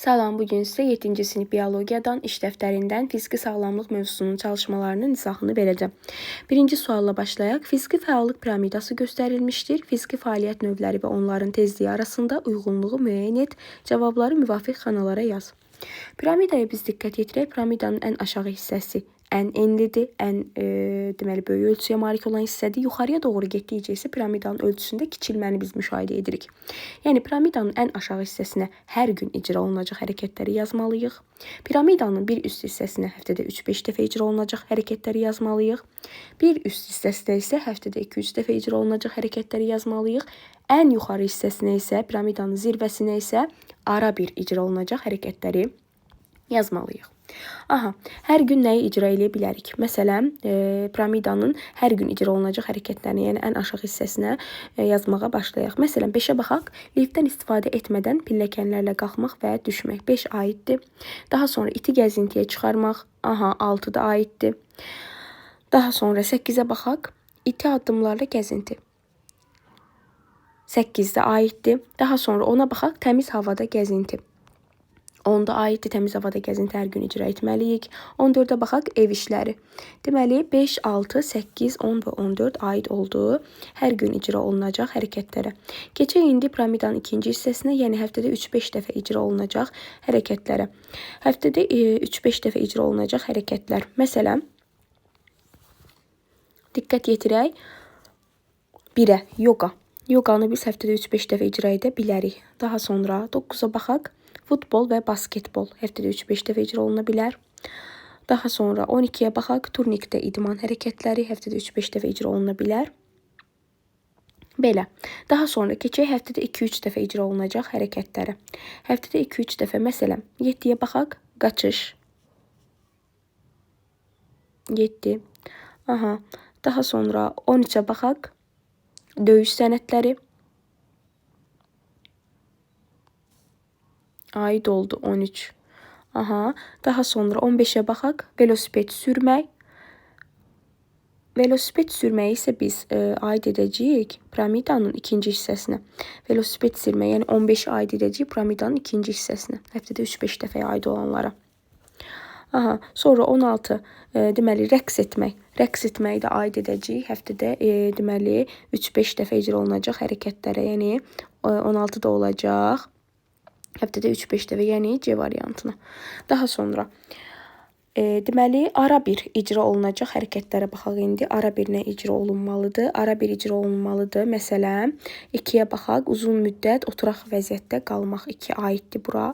Salam, bu gün sizə 7-ci sinif biologiyadan iş dəftərindən fiziki sağlamlıq mövzusunun çalışmalarının izahını verəcəm. Birinci sualla başlayaq. Fiziki fəallıq piramidası göstərilmişdir. Fiziki fəaliyyət növləri və onların tezliyi arasında uyğunluğu müəyyən et. Cavabları müvafiq xanalara yaz. Piramidaya biz diqqət yetirək. Piramidanın ən aşağı hissəsi ən enlidir, ən deməli böyük ölçüyə malik olan hissədir. Yuxarıya doğru getdikcə isə piramidanın ölçüsündə kiçilməni biz müşahidə edirik. Yəni piramidanın ən aşağı hissəsinə hər gün icra olunacaq hərəkətləri yazmalıyıq. Piramidanın bir üst hissəsinə həftədə 3-5 dəfə icra olunacaq hərəkətləri yazmalıyıq. Bir üst hissəsinə isə həftədə 2-3 dəfə icra olunacaq hərəkətləri yazmalıyıq. Ən yuxarı hissəsinə isə piramidanın zirvəsinə isə ara bir icra olunacaq hərəkətləri yazmalıyıq. Aha, hər gün nəyi icra eləyə bilərik? Məsələn, piramidanın hər gün icra olunacaq hərəkətlərini, yəni ən aşağı hissəsinə yazmağa başlayaq. Məsələn, 5-ə baxaq. Liftdən istifadə etmədən pilləkənlərlə qalxmaq və düşmək. 5 aiddir. Daha sonra iti gəzintiyə çıxarmaq. Aha, 6 da aiddir. Daha sonra 8-ə baxaq. İti addımlarla gəzinti. 8 də aiddir. Daha sonra 10-a baxaq. Təmiz havada gəzinti. 10-da aiddir, təmiz havada gəzinti hər gün icra etməliyik. 14-ə baxaq, ev işləri. Deməli, 5, 6, 8, 10 və 14 aid olduğu hər gün icra olunacaq hərəkətlərə. Keçək indi piramidanın ikinci hissəsinə, yəni həftədə 3-5 dəfə icra olunacaq hərəkətlərə. Həftədə 3-5 dəfə icra olunacaq hərəkətlər. Məsələn, diqqət yetirək. 1-ə, yoga. Yoqanı biz həftədə 3-5 dəfə icra edə bilərik. Daha sonra 9-a baxaq. Futbol və basketbol həftədə 3-5 dəfə icra oluna bilər. Daha sonra 12-yə baxaq. Turnikdə idman hərəkətləri həftədə 3-5 dəfə icra oluna bilər. Belə. Daha sonra keçək həftədə 2-3 dəfə icra olunacaq hərəkətlərə. Həftədə 2-3 dəfə, məsələn, 7-yə baxaq. Qaçış. 7. Aha. Daha sonra 13-ə baxaq. Döyüş sənətləri. Aid oldu 13. Aha. Daha sonra 15-ə baxaq. Velosiped sürmək. Velosiped sürməyi isə biz aid edəcəyik piramidanın ikinci hissəsinə. Velosiped sürmək, yəni 15-i aid edəcəyik piramidanın ikinci hissəsinə. Həftədə 3-5 dəfəyə aid olanlara. Aha, sonra 16, deməli rəqs etmək. Rəqs etməyi də aid edəcəyik həftədə deməli 3-5 dəfə icra olunacaq hərəkətlərə. Yəni 16 da olacaq. Həftədə 3-5 dəfə, yəni C variantına. Daha sonra deməli ara bir icra olunacaq hərəkətlərə baxaq indi. Ara bir nə icra olunmalıdır? Ara bir icra olunmalıdır. Məsələn, 2-yə baxaq. Uzun müddət oturaq vəziyyətdə qalmaq 2 aiddir bura.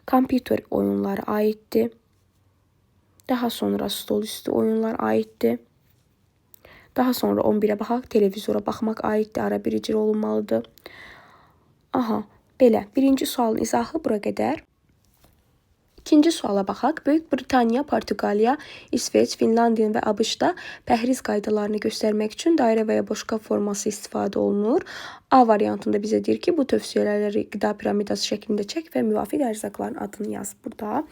Kompüter oyunları aiddir. Daha sonra stol üstü oyunlar aiddir. Daha sonra 11-ə baxaq. Televizora baxmaq aiddir. Ara bir icra olunmalıdır. Aha. Belə, birinci sualın izahı bura qədər. İkinci suala baxaq. Böyük Britaniya, Portuqaliya, İsveç, Finlandiya və ABŞ-da pəhriz qaydalarını göstərmək üçün dairə və ya boşqab forması istifadə olunur. A variantında bizə deyir ki, bu tövsiyələri qida piramidası şəklində çək və müvafiq ərzaqların adını yaz. Burada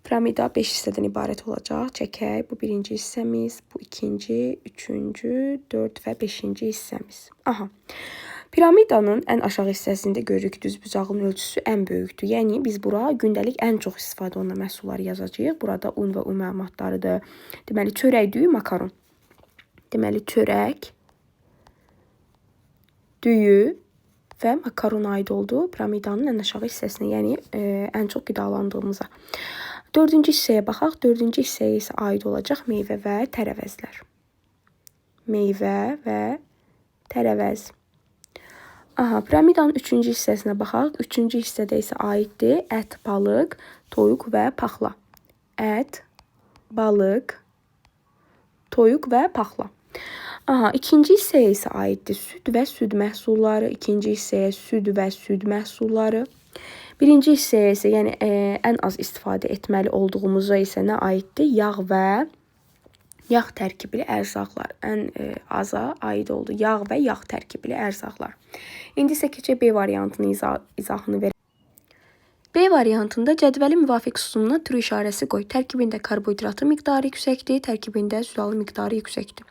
piramida 5 hissədən ibarət olacaq. Çəkək. Bu birinci hissəmiz, bu ikinci, üçüncü, 4 və 5-ci hissəmiz. Aha. Piramidanın ən aşağı hissəsində görürük ki, düzbucağın ölçüsü ən böyükdür. Yəni biz bura gündəlik ən çox istifadə olunan məhsulları yazacağıq. Burada un və un məlumatlarıdır. Deməli çörək, düyü, makaron. Deməli çörək, düyü və makaron aid oldu piramidanın ən aşağı hissəsinə, yəni ən çox qidalandığımıza. Dördüncü hissəyə baxaq. Dördüncü hissəyə isə aid olacaq meyvə və tərəvəzlər. Meyvə və tərəvəz. Aha, piramidanın üçüncü hissəsinə baxaq. Üçüncü hissədə isə aiddir ət, balıq, toyuq və paxla. Ət, balıq, toyuq və paxla. Aha, ikinci hissəyə isə aiddir süd və süd məhsulları. İkinci hissəyə süd və süd məhsulları. Birinci hissəyə isə, yəni ən az istifadə etməli olduğumuza isə nə aiddir? Yağ və yağ tərkibli ərzaqlar. Ən aza aid oldu. Yağ və yağ tərkibli ərzaqlar. İndi isə keçək B variantının izahını verək. B variantında cədvəli müvafiq sütununa türü işarəsi qoy. Tərkibində karbohidratın miqdarı yüksəkdir, tərkibində zülalı miqdarı yüksəkdir.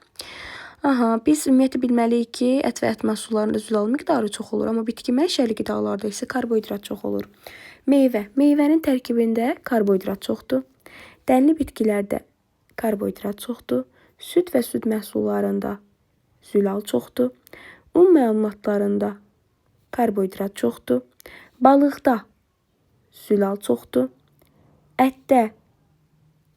Aha, biz ümumiyyətlə bilməliyik ki, ət və ət məhsullarında zülal miqdarı çox olur, amma bitki mənşəli qidalarda isə karbohidrat çox olur. Meyvə. Meyvənin tərkibində karbohidrat çoxdur. Dənli bitkilərdə karbohidrat çoxdur. Süd və süd məhsullarında zülal çoxdur. Un məlumatlarında karbohidrat çoxdur. Balıqda zülal çoxdur. Ətdə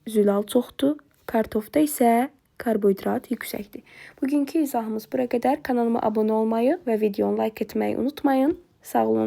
zülal çoxdur. Kartofda isə karbohidrat yüksəkdir. Bugünkü izahımız bura qədər. Kanalıma abunə olmayı və videonu like etməyi unutmayın. Sağ olun.